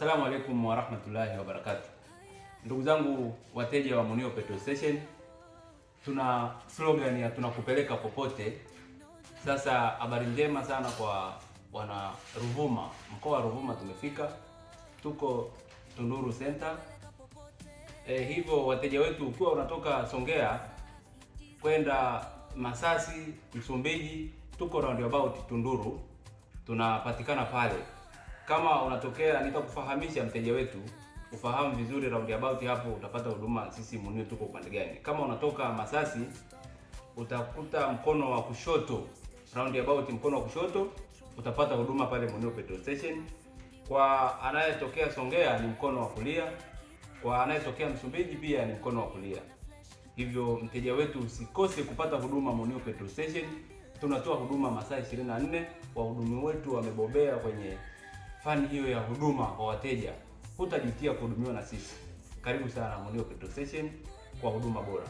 Assalamu alaikum warahmatullahi wabarakatuh. Ndugu zangu wateja wa Munio Petrol Station, tuna slogan ya tunakupeleka popote. Sasa habari njema sana kwa wana Ruvuma, mkoa wa Ruvuma tumefika, tuko Tunduru Center. Hivyo wateja wetu, ukiwa unatoka Songea kwenda Masasi, Msumbiji, tuko roundabout Tunduru, tunapatikana pale. Kama unatokea, nitakufahamisha mteja wetu ufahamu vizuri roundabout hapo, utapata huduma. Sisi Munio tuko upande gani? Kama unatoka Masasi utakuta mkono wa kushoto, roundabout mkono wa kushoto utapata huduma pale Munio Petrol Station. Kwa anayetokea Songea ni mkono wa kulia, kwa anayetokea Msumbiji pia ni mkono wa kulia. Hivyo mteja wetu usikose kupata huduma Munio Petrol Station. Tunatoa huduma masaa 24. Wahudumu wetu wamebobea kwenye fani hiyo ya huduma kwa wateja. Hutajutia kuhudumiwa na sisi. Karibu sana Munio Petrol Station kwa huduma bora.